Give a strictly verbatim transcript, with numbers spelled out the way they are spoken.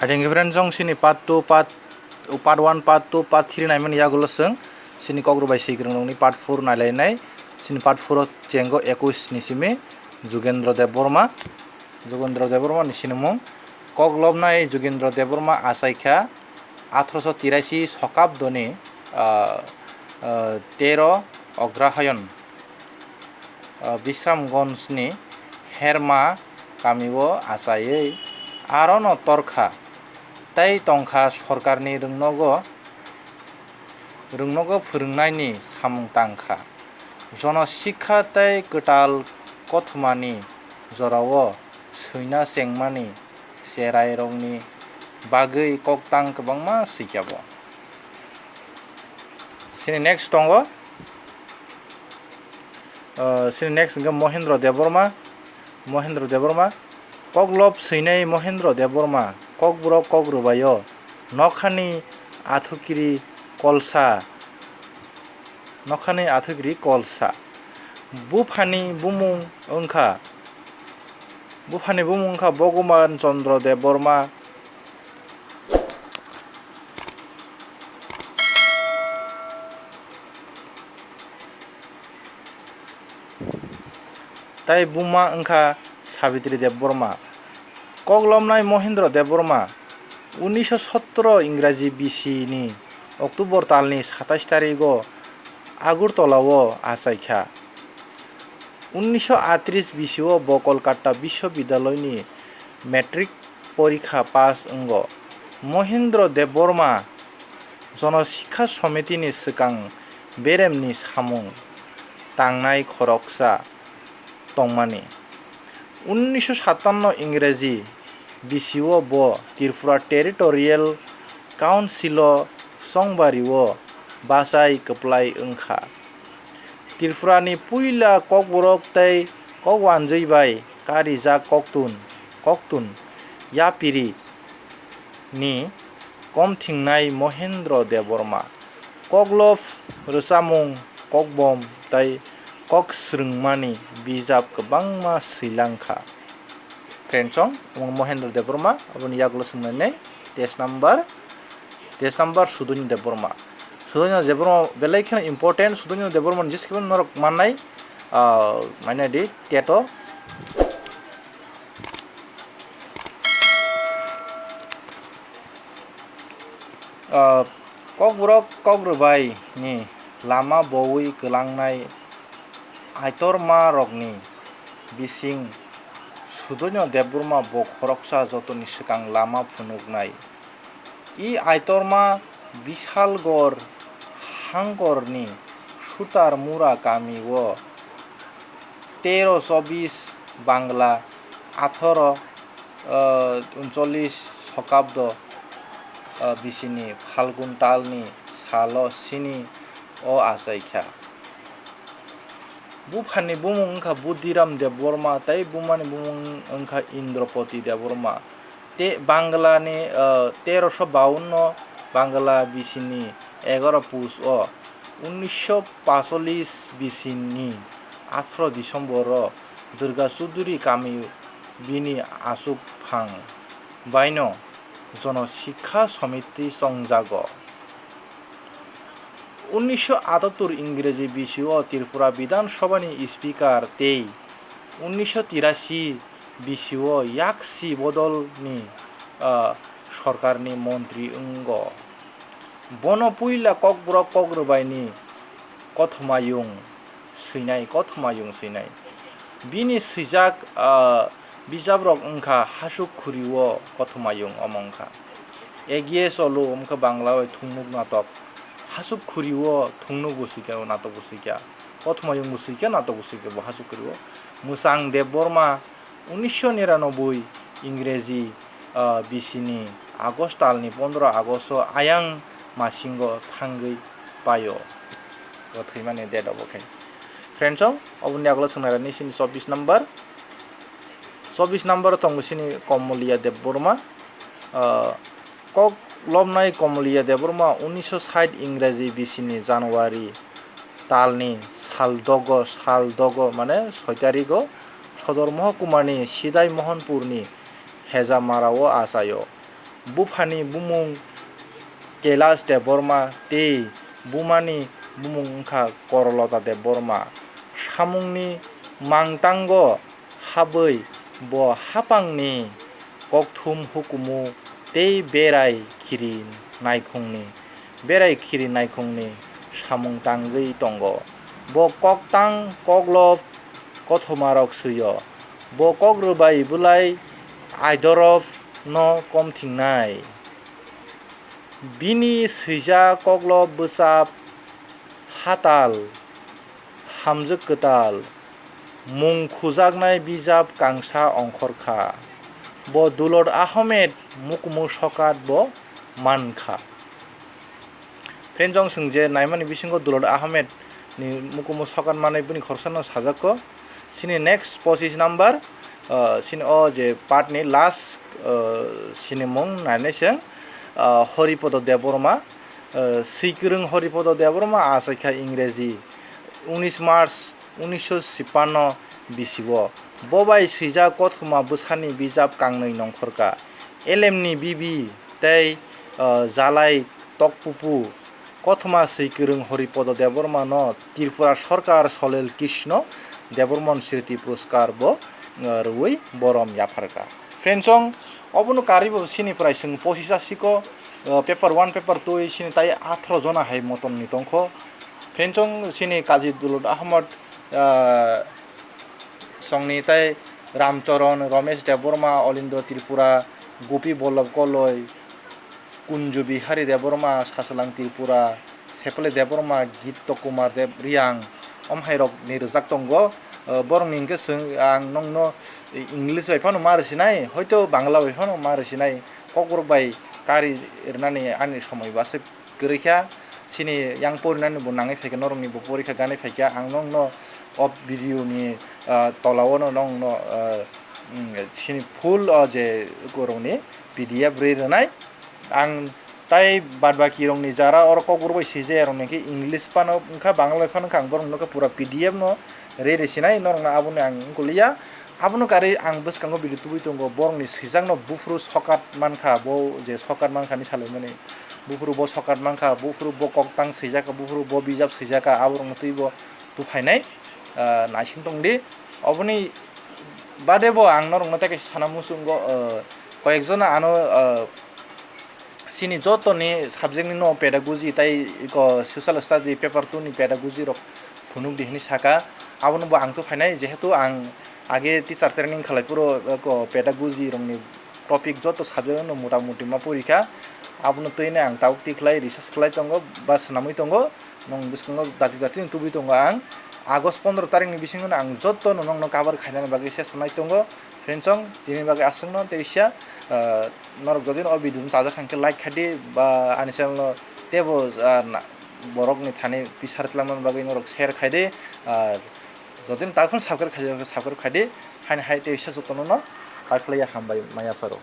Athing friend, chwng sini part two, part, part one, part two, part three naimani yagulo chwng sini kokrok bai swikwrwng rokni part four nailainai. Sini part four o chengo ekush ni simi Jugendra Debbarma. Jugendra Debbarma ni sinimung. Kok lobnai Jugendra Debbarma achaikha atharoso tiraisi sokabdoni, ah, ah, tero Agrahayon, ah, Bisramganj ni Herma kamio achaiwi arono torkha, tei tongkha sorkarni rwngnogo, rwngnogo phwrwngnaini samung tangkha. Jono sikha tei kwtal kothomani jorao swina chengmani cherairokni bagwi koktang kwbangma swikha bo. Sini next tongo, ah, sini next hwnkhe Mohendra Debbarma. Mohendra Debbarma, kok lob swinai Mohendra Debbarma, kokborok kok rwbaio, nokhani athukiri kolsa, nokhani athukiri kolsa. Buphani bumung wngkha, buphani bumung wngkha Bhogoban Chandra Debbarma. Tei buma wngkha Sabitri Debbarma. Kok lobnai Mohendra Debbarma unisho sotro Ingraji bisi ni October talni satais tarigo Agartala o achaikha. Unisho atris bisio bo Kolkata Biswabidyaloyni matric porikha pass wngo. Mohendra Debbarma Jono Sikha Somitini swkang beremni samung tangnai khoroksa tongmani. Unisho satanno Ingraji bisio bo Tripura Territorial Council o chongbario bachai kwplai wngkha. Tripurani puila kokborok tei kokwanjwi bai karijak koktun, koktun yapiri ni komthingnai Mohendra Debbarma, koklob, rwchapmung, kokbom tei kok swrwngmani bijap kwbangma swilang kha. Friendsong, omo Mohendra Debbarma, aboni yagulo swngnainai test number, test number Sudonya Debbarma. Sudonya Debbarma belai kheno important, Sudonya Debbarma ni jeskhe norok mannai, ah, mane di, teto. Ah, kokborok kokrwbai ni lama bowi kwlangnai aitorma rokni bising Sudonya Debbarma bo khoroksa jotoni swkang lama phunuknai. I aitorma Bishalgarh hangkorni Sutarmura kamio tero chobis Bangla atharo, ah, uncholish sokabdo, ah, bisini Phalgun talni salo sini o achaikha. Buphani bumung wngkha Budhiram Debbarma tei bumani bumung wngkha Indropoti Debbarma. Tei Banglani, ah, teroso baunno Bangla bisini egaro pus o, unisho pacholis bisini atharo December o Durga Chaudhury kami bini achuk phang baino Jono Sikha Somiti chongjago. Unisho atattur Ingreji bisio Tripura Bidhan Sabhani Speaker tei unisho tirashi bisio yaksi bodolni, ah, sorkarni montri wngo. Bono puila kokborok kokrwbaini kothomayung swinai, kothomayung swinai. Bini swijak, ah, bijabrok wngkha Hasuk Khuri o Kothomayung, omo wngkha Egiye Cholo, omo wngkha Bangla bai Thungnuk Natok. Hasuk Khuri o Thungnuk bo swikha, o natok bo swikha, Kothomayung bo swikha, natok bo swikha bo Hasuk Khuri o. Mwchang Debbarma, unisho niranoboi Ingreji, ah, bisini August talni pondro August o ayang masingo thangwi paio. O thwimani date obo khe. Friends, o, oboni yagulo swngnai rani sini chobbish number. Chobbish number o tongo sini Komoliya Debbarma. Ah, kok lobnai Komoliya Debbarma unisho sait Ingreji bisini January talni sal dogo, sal dogo mane soi tarigo Sodor Mohokumani Sidai Mohonpurni Hejamara o achaio. Buphani bumung Kailash Debbarma tei bumani bumung wngkha Korolota Debbarma. Samungni mangtango habwi bo haphangni kokthum hukumu tei berai khiri naikhungni, berai khiri naikhungni samung tangwi tongo. Bo koktang koklob kothomarok swi-o. Bo kok rwbai bwlai Aidorov no komthingnai. Bini swijak koklob bwchap hatal, hamjwk kwtal, mung khujaknai bijap kangsa ongkhor kha. Bo Dulot Ahmed mukumu sokat bo man kha. Friends, chwng je naimani bisingo Dulot Ahmed ni mukumu sokat manwi bini khoroksa no sajak kho. Chini next pochis number, ah, chini o je part ni last, ah, chini mung nainai chwng, ah, Horipodo Debbarma, ah, swi kwrwng Horipodo Debbarma achaikha Ingreji unis March unisho chippanno bisio. Bo bai swijak kothoma bwsani bijap kangnwi nongkhorka. Elemni bibi tei, ah, Jalai Tokpupu. Kothoma swi kwrwng Horipodo Debbarma no Tripura Sarkar Salil Krishna Debbarma Smriti Puraskar bo, ah, rwui borom yapharka. Friends, obono karwi bo chini prai chwng pochis asiko, ah, paper one, paper two chini tai atharo jona hai motom ni tongkho. Friends, chini Kazi Dulot Ahmed, ah, songni tai Ramcharan, Ramesh Debbarma, Olindra Tripura, Gopi Ballabh Koloi, Kunju Bihari Debbarma, Sasalang Tripura, Sepale Debbarma, Gitto Kumar Deb Reang, omhairok ni rwjak tongo. Ah, borok ni hwnkhe chwng, ang nongno English bai phano ma rwsinai, hoito Bangla bai phano ma rwsinai, Kokborok bai kari rwnani ani somoi bo aswk kwrwi kha. Chini yang porinani bo nangwi phaikha, norokni bo porikha ganwi phaikha, ang nongno o video ni, ah, tola o no nongno, ah, mm, chini full o je borokni P D F rwi rwnai. Ang tai bad baki rokni jara oro Kokborok bai swijak rokni khe English phano wngkha, Bangla bai phano wngkha, ang borokno khe pura P D F no rwi rwsinai, norokno abono ang wngkoliya. Abono karwi ang bwskango video tubui tongo, borokni swijakno buphuru sokat mankha, bo je sokat mankha hinwi salaimani, buphuru bo sokat mankha, buphuru bo koktang swijaka, buphuru bo bijap swijaka, aborokno twibo tubuphainai, ah, naising tongdi. Oboni bade bo ang norokno tei kaisa sana muchungo, ah, koyekjona ano, ah, chini jotoni subject ni no pedagogy tai eko social study paper two ni pedagogy rok phunuk di hinwi saka. Abono bo ang tubuphainai, jehetu ang age teacher training khlai phuru eko pedagogy rokni topic joto subject no mota moti ma porikha. Abono twino ang tabuk tikhlai research khlai tongo ba swnamwi tongo. Nong bwskango dati dati no tubui tongo ang. August pondro tarikni bisingo no ang joto no nongno cover khainani bagwi chesta nai tongo. Friends, tini bagwi aswkno teisa, ah, norok jodi no o video no chajak kha hwnkhe like khai di ba ani channel no teibo, ah, na-, borokni thani bisar twlangna bagwi norok share khai di. Ah, jodi no takhun subscribe khai di, subscribe khai di. Haini hai teisa jotono no paiphlaiya, hambai maya pharo.